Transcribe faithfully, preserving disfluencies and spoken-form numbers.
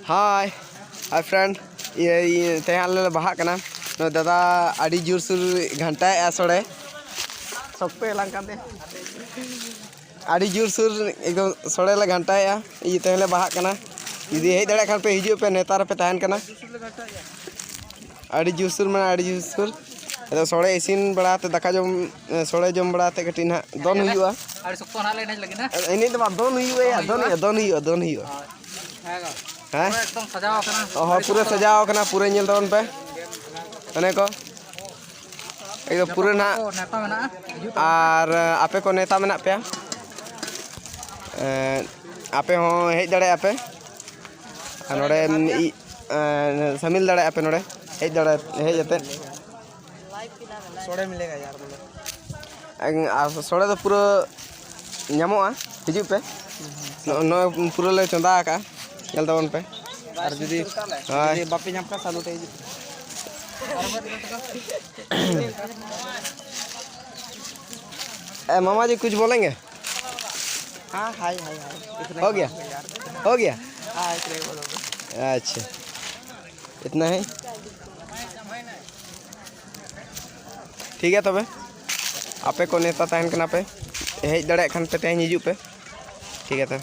Hi, hi friend. ᱤᱭᱟᱹ, ᱤᱭᱟᱹ, ᱛᱮᱦᱮᱧ ᱟᱞᱮ ᱞᱮ ᱵᱟᱦᱟᱜ ᱠᱟᱱᱟ᱾ ᱱᱚᱜᱼᱚᱭ ᱫᱟᱫᱟ ᱟᱹᱰᱤ ᱡᱳᱨᱥᱳᱨ ᱜᱷᱟᱱᱴᱟᱭᱮᱫᱼᱟ ᱥᱚᱲᱮ᱾ ᱥᱚᱠᱛᱚᱭ ᱞᱟᱝ ᱠᱟᱱ ᱛᱮ᱾ ᱟᱹᱰᱤ ᱡᱳᱨᱥᱳᱨ ᱮᱠᱫᱚᱢ ᱥᱚᱲᱮ ᱞᱮ ᱜᱷᱟᱱᱴᱟᱭᱮᱫᱼᱟ᱾ ᱤᱭᱟᱹ, ᱛᱮᱦᱮᱧ ᱞᱮ ᱵᱟᱦᱟᱜ ᱠᱟᱱᱟ᱾ ᱡᱩᱫᱤ ᱦᱮᱡ ᱫᱟᱲᱮᱭᱟᱜ ᱠᱷᱟᱱ ᱯᱮ ᱦᱤᱡᱩᱜ ᱯᱮ, ᱱᱮᱣᱛᱟ ᱨᱮᱯᱮ ᱛᱟᱦᱮᱱ ᱠᱟᱱᱟ᱾ ᱟᱹᱰᱤ ᱡᱳᱨᱥᱳᱨ ᱢᱟᱱᱮ ᱟᱹᱰᱤ ᱡᱳᱨᱥᱳᱨ᱾ ᱟᱫᱚ ᱥᱚᱲᱮ ᱤᱥᱤᱱ ᱵᱟᱲᱟ ᱠᱟᱛᱮ, ᱫᱟᱠᱟ ᱡᱚᱢ, ᱥᱚᱲᱮ ᱡᱚᱢ ᱵᱟᱲᱟ ᱠᱟᱛᱮ ᱠᱟᱹᱴᱤᱡ ᱱᱟᱦᱟᱜ ᱫᱚᱱ ᱦᱩᱭᱩᱜᱼᱟ᱾ ᱟᱹᱰᱤ ᱥᱚᱠᱛᱚ ᱱᱟᱦᱟᱜ ᱞᱮ ᱮᱱᱮᱡ ᱞᱟᱹᱜᱤᱫ ᱱᱟ᱾ ᱮᱱᱮᱡ ᱫᱚ ᱵᱟᱝ, ᱫᱚᱱ ᱦᱩᱭᱩᱜᱼᱟ ᱭᱟ, ᱫᱚᱱ ᱦᱩᱭᱩᱜᱼᱟ, ᱫᱚᱱ ᱦᱩᱭᱩᱜᱼᱟ, ᱫᱚᱱ ᱦᱩᱭᱩᱜᱼᱟ᱾ ᱦᱮᱸ ᱜᱚ᱾ ᱦᱮᱸ? ᱯᱩᱨᱟᱹ ᱮᱠᱫᱚᱢ ᱥᱟᱡᱟᱣ ᱟᱠᱟᱱᱟ᱾ ᱚ ᱦᱚᱸ, ᱯᱩᱨᱟᱹ ᱥᱟᱡᱟᱣ ᱟᱠᱟᱱᱟ, ᱯᱩᱨᱟᱹ ᱧᱮᱞ ᱛᱟᱵᱚᱱ ᱯᱮ᱾ ᱚᱱᱮ ᱠᱚ᱾ ᱮᱠᱫᱚᱢ ᱯᱩᱨᱟᱹ ᱱᱟᱦᱟᱜ᱾ ᱠᱚ ᱱᱮᱣᱛᱟ ᱢᱮᱱᱟᱜᱼᱟ᱾ ᱦᱤᱡᱩᱜ ᱛᱟᱵᱚᱱ ᱯᱮ᱾ ᱟᱨ, ᱟᱯᱮ ᱠᱚ ᱱᱮᱣᱛᱟ ᱢᱮᱱᱟᱜ ᱯᱮᱭᱟ᱾ ᱮᱸ, ᱟᱯᱮ ᱦᱚᱸ ᱦᱮᱡ ᱫᱟᱲᱮᱭᱟᱜᱼᱟ ᱯᱮ᱾ ᱟᱨ ᱱᱚᱰᱮ ᱤ-, ᱮᱸ, ᱥᱟᱹᱢᱤᱞ ᱫᱟᱲᱮᱭᱟᱜᱼᱟ ᱯᱮ ᱱᱚᱰᱮ᱾ ᱦᱮᱡ ᱫᱟᱲᱮ-, ᱦᱮᱡ ᱟᱛᱮᱫ᱾ ᱥᱚᱲᱮ ᱢᱤᱞᱮᱜᱟ ᱭᱟᱨ, ᱵᱚᱞᱮ᱾ ᱮᱸ, ᱟᱨ ᱥᱚᱲᱮ ᱫᱚ ᱯᱩᱨᱟᱹ ᱧᱟᱢᱚᱜᱼᱟ, ᱦᱤᱡᱩᱜ ᱯᱮ᱾ ᱱᱚᱜᱼᱚᱭ ᱯᱩᱨᱟᱹ ᱞᱮ ᱪᱚᱸᱫᱟ ᱟᱠᱟᱫᱼᱟ, ᱧᱮᱞ ᱛᱟᱵᱚᱱ ᱯᱮ᱾ ᱟᱨ ᱡᱩᱫᱤ, ᱦᱳᱭ᱾ ᱡᱩᱫᱤ ᱵᱟᱯᱮ ᱧᱟᱢ ᱠᱷᱟᱱ, ᱥᱟᱹᱜᱩᱱ ᱛᱮ ᱦᱤᱡᱩᱜ ᱯᱮ᱾ ए, मामा जी, कुछ बोलेंगे? हाँ, हाय, हाय, हाय। इतना ही हो गया? बोलेंगे यार। हो गया? हाँ, इतना ही बोलेंगे। अच्छा, इतना ही। ᱴᱷᱤᱠ ᱜᱮᱭᱟ ᱛᱚᱵᱮ, ᱟᱯᱮ ᱠᱚ ᱱᱮᱣᱛᱟ ᱛᱟᱦᱮᱱ ᱠᱟᱱᱟ ᱯᱮ, ᱦᱮᱡ ᱫᱟᱲᱮᱭᱟᱜ ᱠᱷᱟᱱ ᱯᱮ ᱛᱮᱦᱮᱧ ᱦᱤᱡᱩᱜ ᱯᱮ᱾ ᱴᱷᱤᱠ ᱜᱮᱭᱟ ᱛᱚᱵᱮ᱾